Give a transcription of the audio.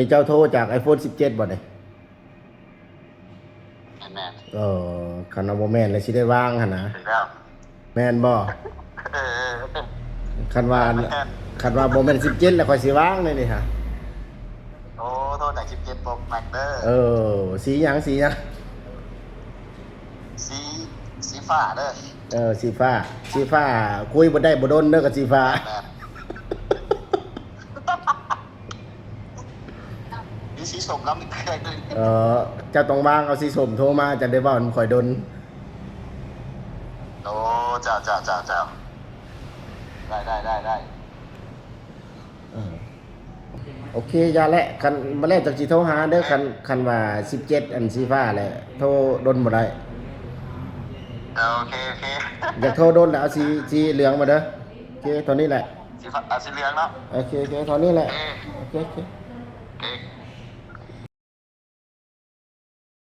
ນີ້ເຈົ້າໂທຈາກ iPhone ສິບເຈັດ ບໍ່ນີ້? ແມ່ນໆ ເອີ ຄັນວ່າບໍ່ແມ່ນແລ້ວຊິໄດ້ວາງຫັ້ນນະ. ຖືກແລ້ວ. ແມ່ນບໍ່? ເອີ ຄັນວ່າ ແມ່ນ ຄັນວ່າບໍ່ແມ່ນສິບເຈັດແລ້ວຂ້ອຍຊິວາງເລີຍນີ້ຫາ. ໂອ້ ໂທຈາກສິບເຈັດ Pro Max ເດີ. ເອີ ສີຫຍັງ ສີຫຍັງ? ສີ ສີຟ້າເດີ. ເອີ ສີຟ້າ ສີຟ້າ ຄຸຍບໍ່ໄດ້ບໍ່ດົນເດີກັບສີຟ້າ. ແມ່ນ. ມີສີສົ້ມນຳອີກເທື່ອໜຶ່ງ. ເອີ ເຈົ້າຕ້ອງວາງເອົາສີສົ້ມໂທມາ ຈັ່ງໄດ້ເວົ້ານຳຂ້ອຍດົນ. ໂອ້ ເຈົ້າ ເຈົ້າ ເຈົ້າ ເຈົ້າ. ໄດ້ ໄດ້ ໄດ້ ໄດ້. ເອີ ໂອເຄ ຢ່າແຫຼະ ຄັນ ມາແລ້ວຈັກຊິໂທຫາເດີ. ຄັນ ຄັນວ່າສິບເຈັດ ອັນສີຟ້າແຫຼະ ໂທດົນບໍ່ໄດ້. ເອີ ໂອເຄ ໂອເຄ. ຢາກໂທດົນແຫຼະ ເອົາສີ ສີເຫຼືອງມາເດີ. ໂອເຄ ເທົ່ານີ້ແຫຼະ. ສີຟ້າ ເອົາສີເຫຼືອງເນາະ. ໂອເຄ ໂອເຄ ເທົ່ານີ້ແຫຼະ. ໂອເຄ ໂອເຄ ໂອເຄ ໂອເຄ.